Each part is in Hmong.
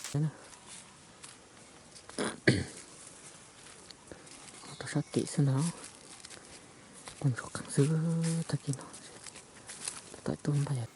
Rau sab tim xwb ntag, qhov ntsuag qees xwb tag kis no, tab tom tuaj npaj yom.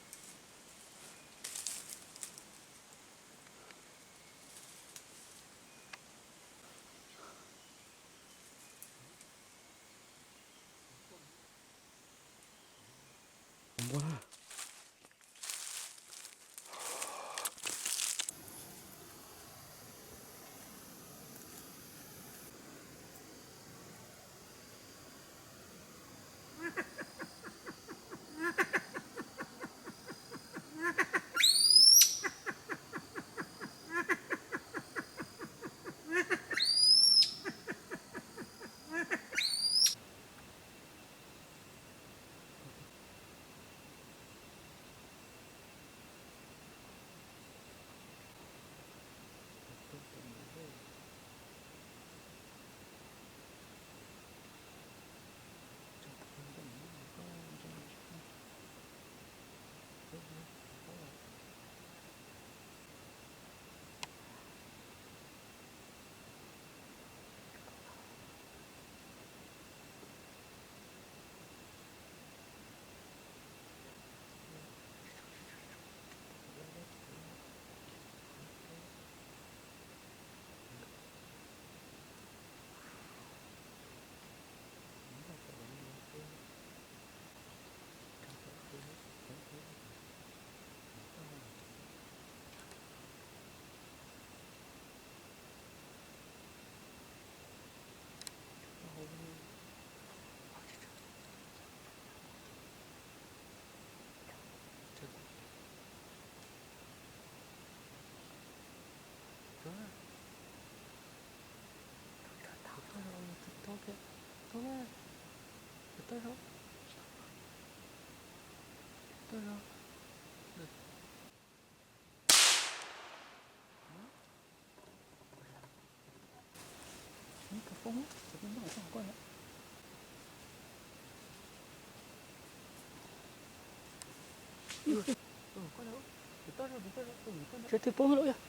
Seb twb poob lawm yog.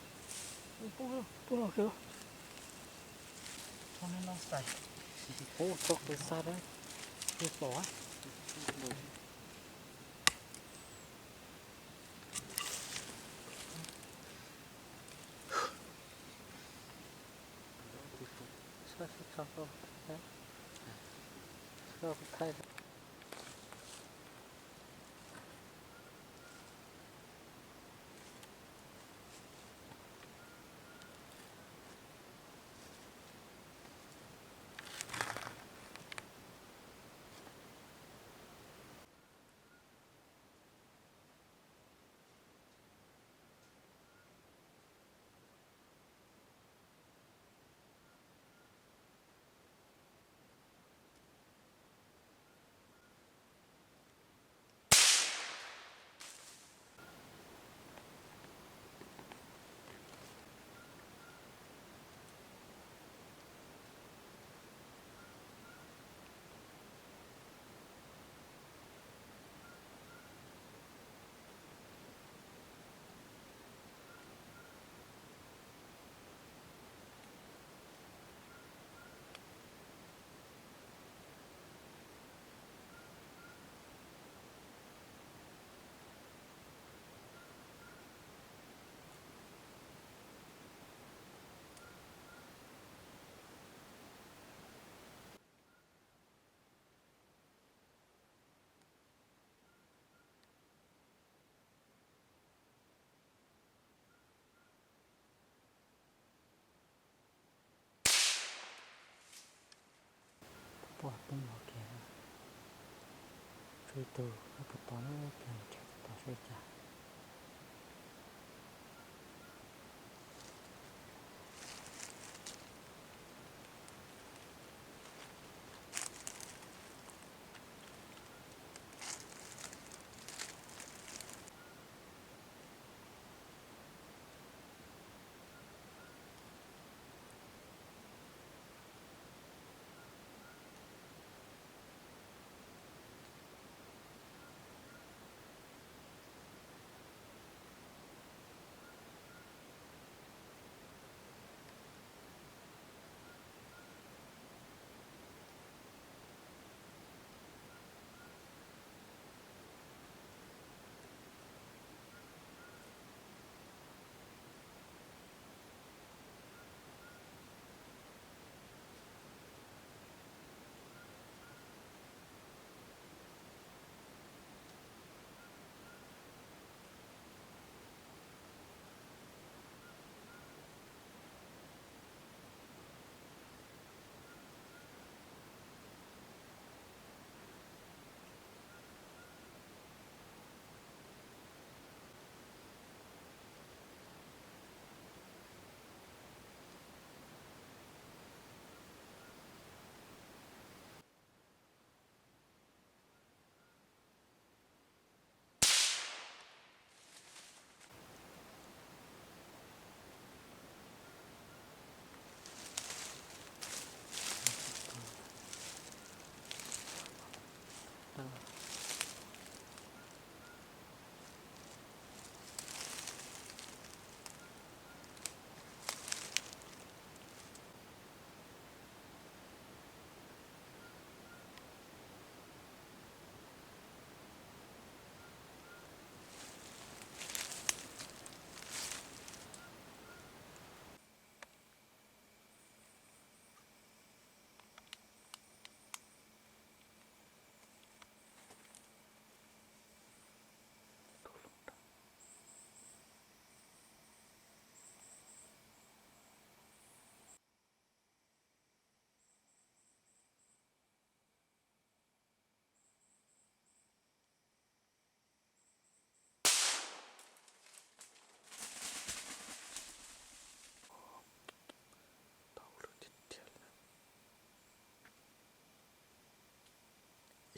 Poob los kiag. Poob txoj kev xa na. Twb pom. Sab sab tso, sab kuv thaij. Pom poob los kiag, tshuav ib tug nyob puag tod na, kiag mus tsev puag tod saib cas.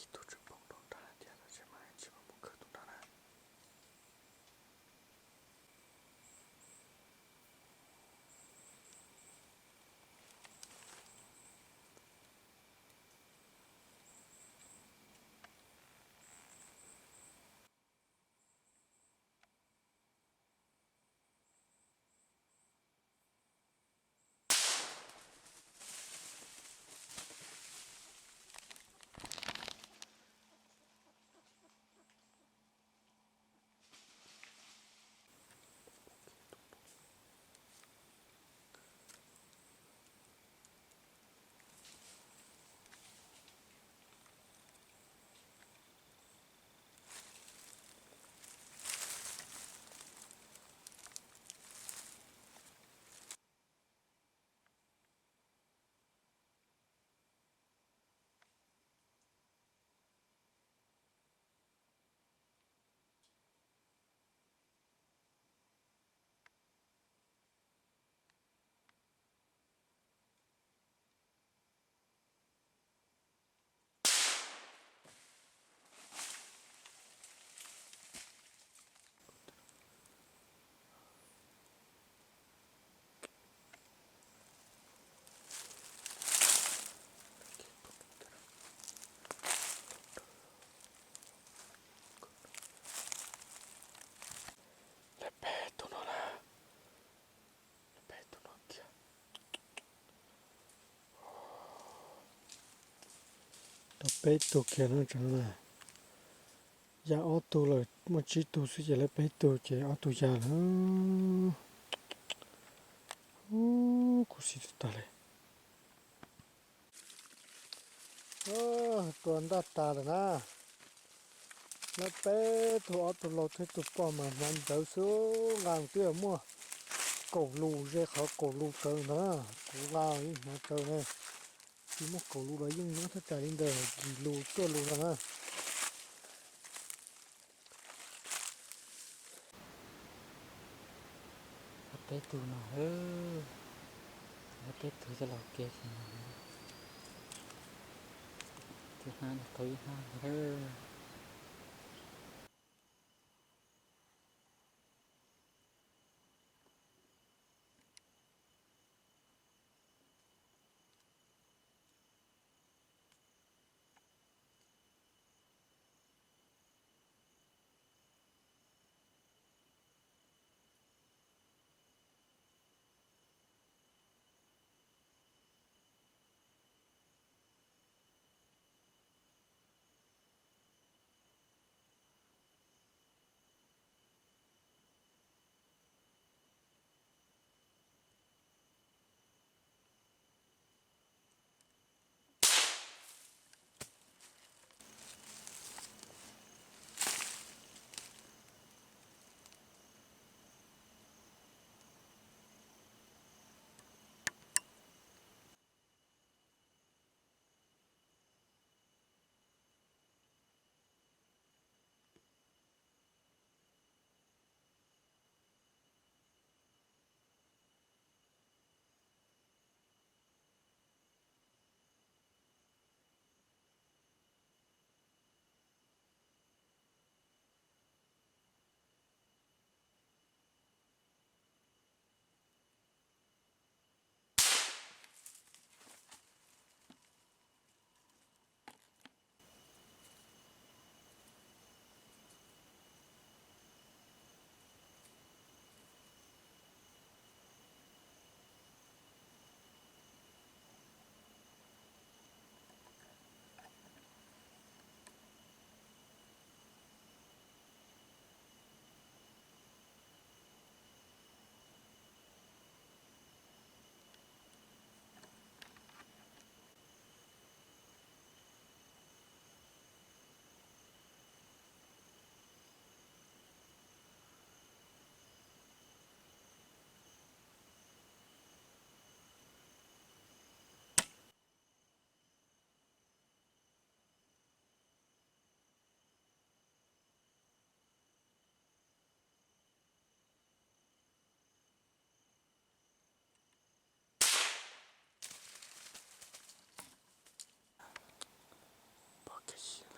Ib tug tseem poob rau nrad thiab, tab sis mas tsis pom mus khawb tus nrad na. Lawv peb tug no na. Lawv peb tug no kiag. Tau peb tug kiag no tsev no na. Ya ob tug lawm, muaj tsib tug xwb ces lawv peb tug ces ob tug ya lawm. Ub, khuv xim tag tag li. Tua ntaj tas lawm na. Lawv peb tug, ob tug laus thiab tug poj mas hnav ntawv xwb, nqa twb muaj kaum lus, ze qhov kaum lus tsawv ntag na. Kuv nqa yeej hnav tsawv ne. Tsis muaj kaum lus los yeej nyob thaj tsam li ntawm yim lus cuaj lus no na. Peb tug no, peb tug coj los kiag no, tus hnab no tau ib hnab no. Pom kiag xyov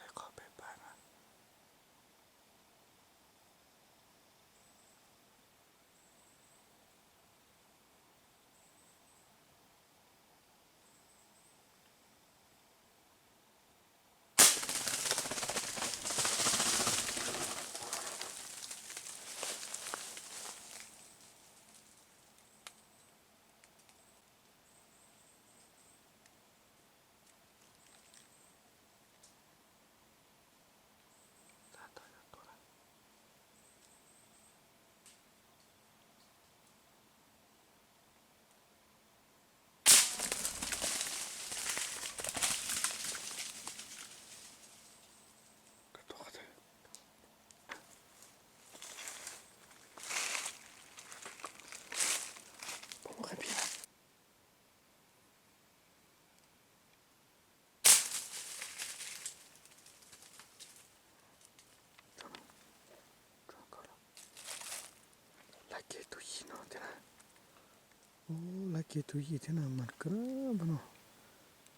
Ib tug yij thiab na, mas kawg npaj no,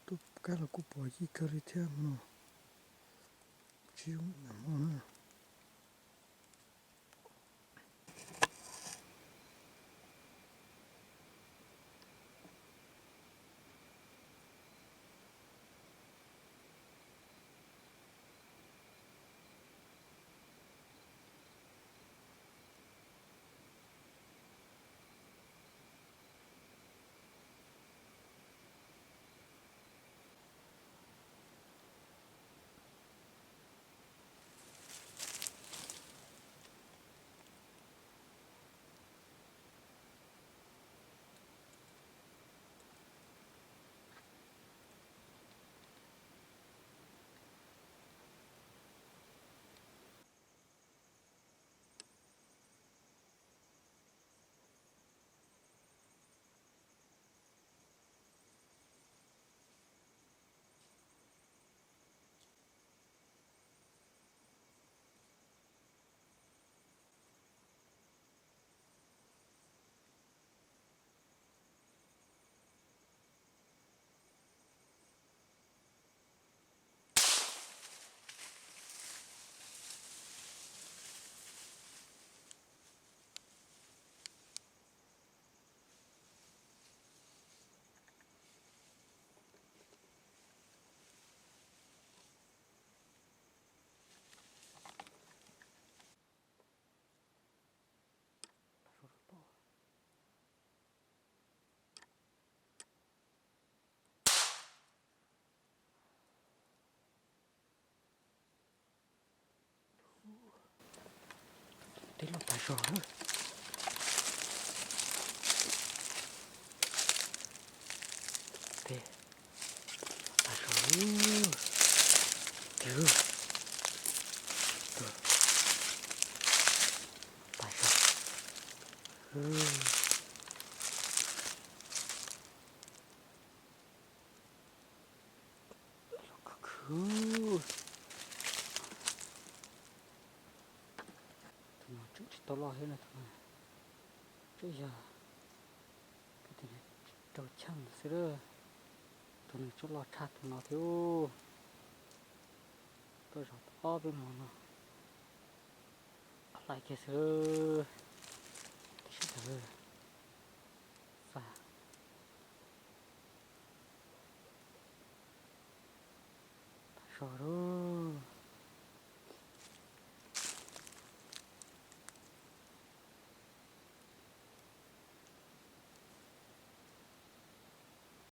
tuaj kab los kuj pom yij kawg li thiab no. Tsis zoo hmo na. Tib lub pas zog. Tib pas zog. Tus, pas zog. Los khwv khwv. Tus no tseem tsis tau loj thiab na, tus no tseem yog kwv tij rau cheej xwb. Tus nws tseem loj tshaj tus no thiab. Tuaj zov ob peb hmo no, qhov laij kiag xwb. Tam sim ntawd xa pas zog lawm.